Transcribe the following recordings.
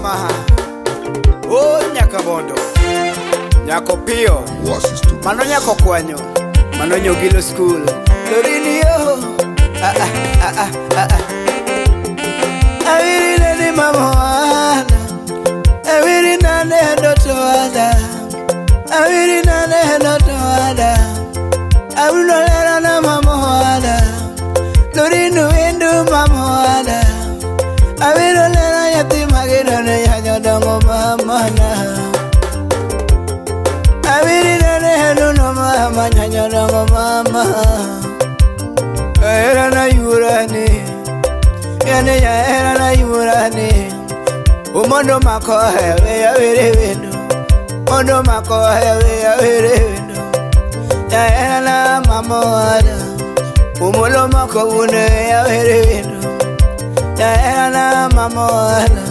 mama. O nyakabondo. Nyako piyo. Mano nyako kwanyo. Mano nyogilo school. Lorini yo. Ah ah ah ah ah ah. Awiri nani mama wana. Awiri nane ndoto wada. Awiri nane ndoto wada. Awuno lera na mama wada. Lorinu windu mama wada. Awiro lera nyathi mageno ne nyanyodongo mama na. Awiri nane henuno mama nyanyodongo mama. Era na yurani. Yani ya era na yurani. Umondo mako hewe awiri windu. Mondo mako hewe awiri windu. Ya era na mama wada. Umulo mako une awiri windu. Ya era na mama wada.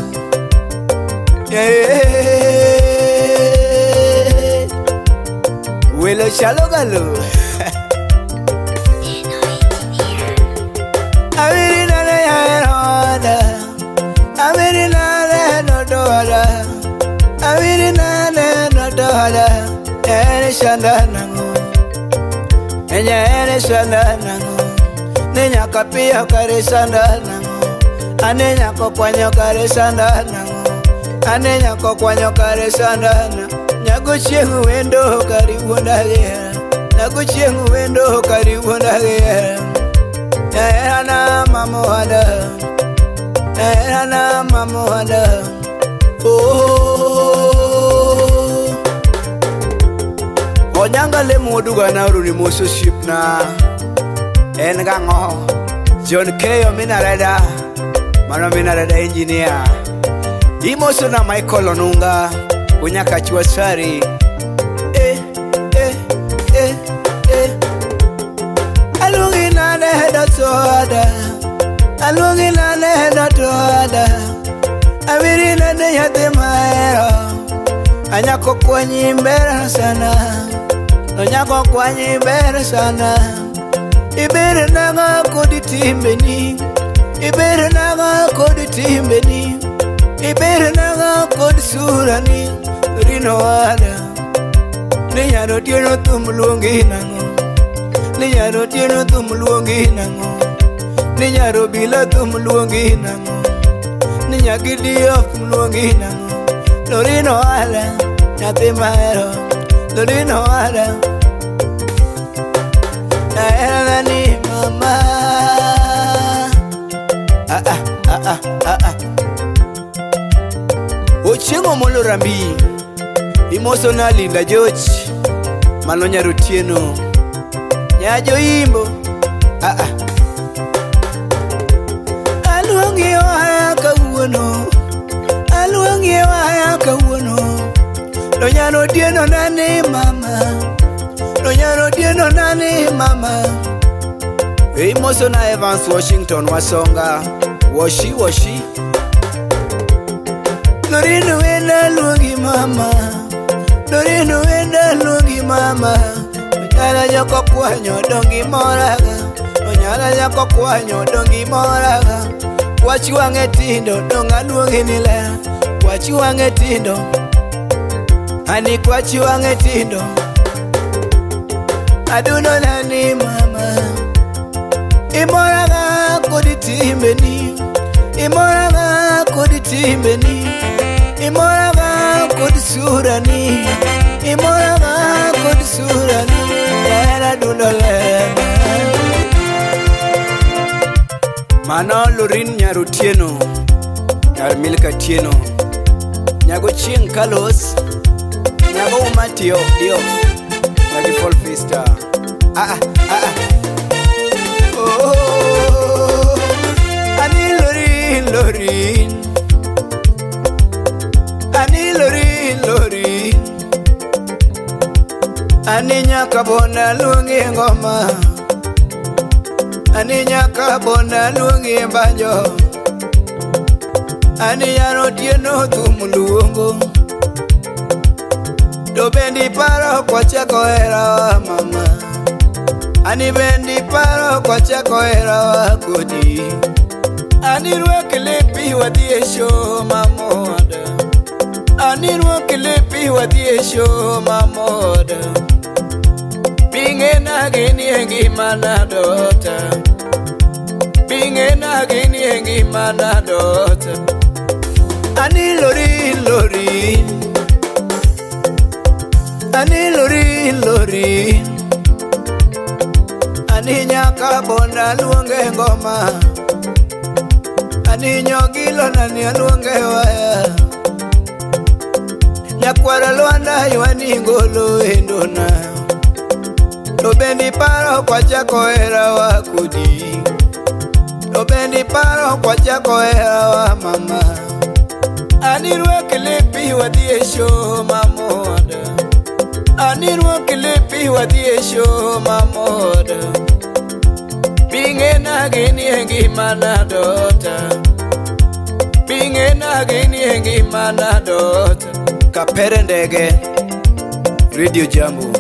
Yeah. Welo chalo galo. Awiri nane ya era wada. Awiri nane no do wada. Awiri nane no do wada. Ere shanda nango. Enya ere shanda nango. Nenya kapia kare shanda nango. Ane nyako kwanyo kare shanda nango. Ane nyako kwanyo kare shanda nango. Nyago chieng' wendo karibu ndagera. Nyago chieng' wendo karibu ndagera. Era na mama wada. Era na mama wada. Oh. Onyanga lemo duga na runi moso ship na. En gang'o? John Keyo minareda. Mano minareda engineer. Imoso na Michael Onunga. Unyaka chuasari. Eh, eh, eh, eh. Aluongi nane dotoda. Aluongi nane dotoda. Awiri nane nyathi mahero. Anyako kwanyi ber sana. Onyako kwanyi ber sana. Iber nang'o kod timbeni. Iber nang'o kod timbeni. Iber nang'o kod surani. Rino wada. Ni nyaro tieno thum luongi nang'o. Ni nyaro tieno thum luongi nang'o. Ni nyaro bila thum luongi nang'o. Ni nyagidio thum luongi nang'o. Lorino wada. Nyathi mahero. Lorino wada. Nahera ni mama. Ah ah ah ah ah ah. Ochieng' Omolo Rambi. Imoso na Linda George. Mano nyar Otieno. Nyajo imbo. Ah ah. Aluongi waya kawuono. Aluongi waya kawuono. To nyar Otieno nani mama. To nyar Otieno nani mama. Imoso na Evans Washington Wasonga. Washi washi. Lorino wenda luongi mama. Lorino wenda luongi mama. Onyala nyako kwanyo dongi moraga. Onyala nyako kwanyo dongi moraga. Wach wang'e tindo donga luongi ni ler. Wach wang'e tindo. Ani kwach wang'e tindo. Aduno nani mama. Imoraga kod timbeni. Imoraga kod timbeni. Imoraga kod surani. Imoraga kod surani. Lera dundo lera. Mano Lorin nyar Otieno. Nyar Milka Tieno. Nyago chieng' Carlos. Nyago Umatio Dio. Nyagi Fall Fista. Ah ah ah ah. Oh, ani Lorin Lorin. Ani Lorin Lorin. Ani nyaka bona luongi ngoma. Ani nyaka bona luongi banjo. Ani nyar Otieno thum luongo. To bendi paro kwachako hera mama. Ani bendi paro kwachako hera kodi. Ani rwak lepi wadhi e show mamoda. Aniruok lepi wadhi e show mamoda. Bing'ena gini e ngimana dota. Bing'ena gini e ngimana dota. Ani lori lori. Ani lori lori. Ani nyaka bonda luonge ngoma. Ani nyogilo nani aluonge waya. Nyakwara Lwanda ywani ngolo endona. To bendi paro kwachako herawa kodi. To bendi paro kwachako herawa mama. Ani rwak lepi wadhi e show mamoda. Ani rwak lepi wadhi e show mamoda. Bing'ena gini e ngimana dota. Bing'ena gini e ngimana dota. Kapere ndege Radio Jambo.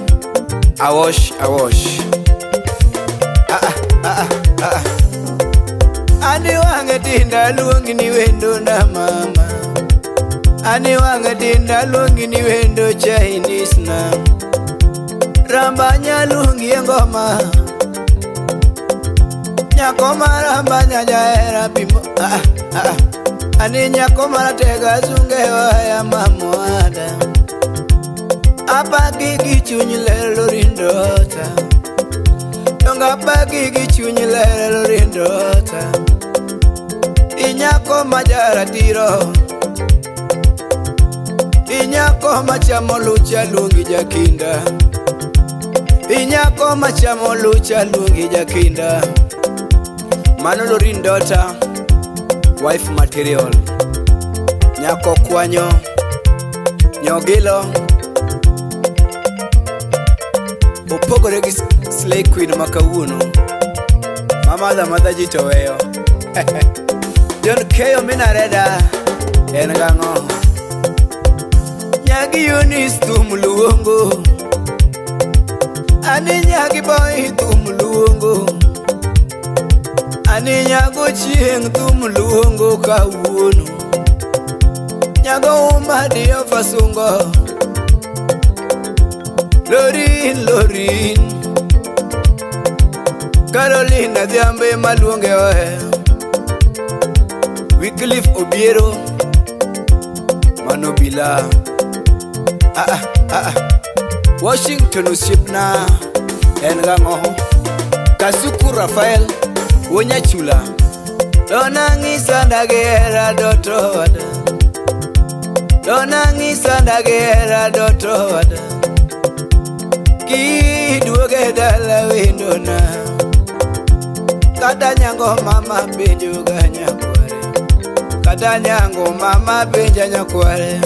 Awosh awosh. Ah ah ah ah. Ani wang'e tinda luongi ni wendo na mama. Ani wang'e tinda luongi ni wendo Chinese na. Rambanya luongi e ngoma. Nyako marambanya jahera pimo. Ah ah. Ani nyako maratega sunge waya mamwada. Apaki gi chuny ler lorindota. Donga apaki gi chuny ler lorindota. Inyako majaratiro. Inyako machamo lucha luongi jakinda. Inyako machamo lucha luongi jakinda. Mano lorindota. Wife material. Nyako kwanyo. Nyogilo. Opogore gi Slay Queen ma kawuono. Mamadha madha ji to weyo. John Keyo minareda en gang'o? Nyagi Eunice thum luongo. Ani nyagi boy thum luongo. Ani nyago chieng' thum luongo kawuono. Nyago uma dio fasungo. Lorin Lorin. Carolina Dhiambe maluonge ohe. Wycliffe Obiero. Mano bila. Ah ah ah. Washington osiepna en gang'o? Kasuku Rafael Wonyachula. Dona ng'isa ndagihera doto wada. Dona ng'isa ndagihera doto wada. Kiduoge dala wendona. Kata nyango mama penjo ga nyakware. Kata nyango mama penja nyakware.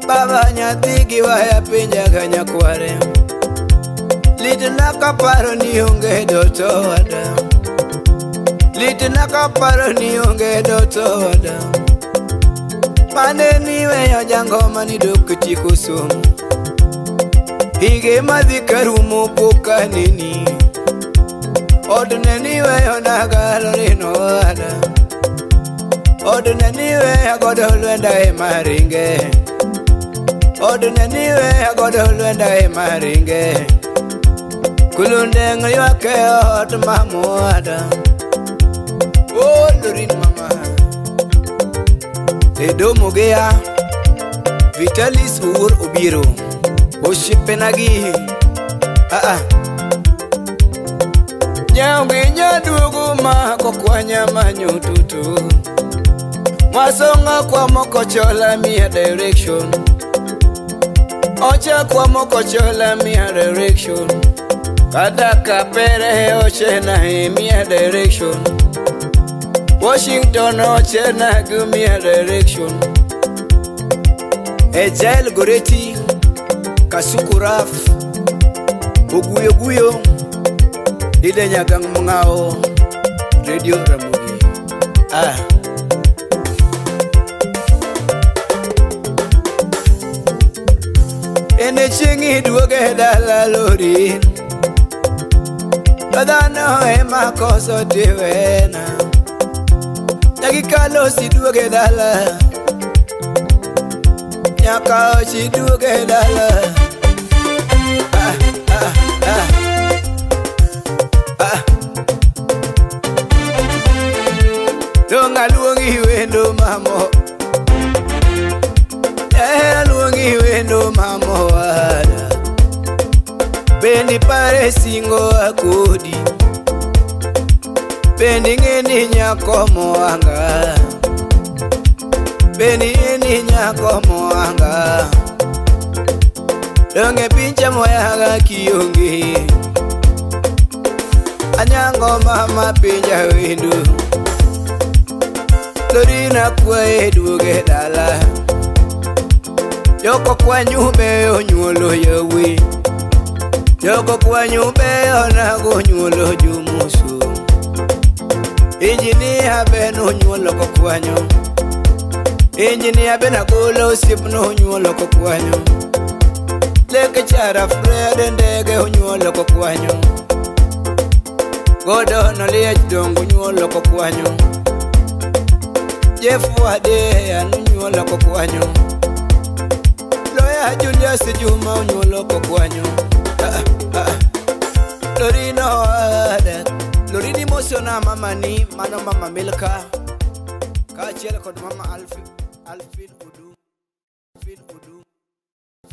Baba nyathi gi waya penja ga nyakware. Litna kaparo ni onge doto wada. Litna kaparo ni onge doto wada. Mane niweyo jangoma ni dok tieko somo. Hige madhi karumo pok aneni. Odne niweyo nagalo rino wada. Odne niweyo godo lwenda e maringe. Odne niweyo godo lwenda e maringe. Kulundeng ywak e ot mamwada. Oh, Lorin mama. Edomo geya. Vitalis Owuor Obiero. Osiepenagi. Ah ah. Nyaonge nyaduogo ma kokwanya manyo tutu. Mwasonga kwa mokochola mia direction. Ocha kwa mokochola mia direction. Kata kapere ochena mia direction. Washington ochena gumia direction. Ejael Goreti Kasuku Raf Oguyo Guyo Ide Nyagang Mngao Radio Ramogi. Ah. Ene chieng' iduoge dala lori. To dhano ema koso tiwena. Dakika losi duoge dala. Nyaka ochiduoge dala. Ah, ah, ah. Ah. Dong' aluongi wendo mamo. Jahera luongi wendo mamo wada. Bendi pare singo akodi. Bendi ng'e ni nyako moanga. Bendi ng'e ni nyako moanga. Donge pincha moyaga kionge. Anyango mama pinja wendo. Lorina kwaye duoge dala. Joko kwanyu beyo nyuolo yawuoyi. Joko kwanyu beyo nago nyuolo jomoso. Injinia be nonyuolo kokwanyo. Injinia be nagolo osiep nonyuolo kokwanyo. Leke chara Fred ndege onyuolo kokwanyo. Godo noliech dongo nyuolo kokwanyo. Jeff Wadeya nonyuolo kokwanyo. Loya Julius Juma onyuolo kokwanyo. Ah, ah. Lorino ada. Lorini mosona mama ni mano mama Milka. Kaachiel kod mama Alfin Alfin Oduor.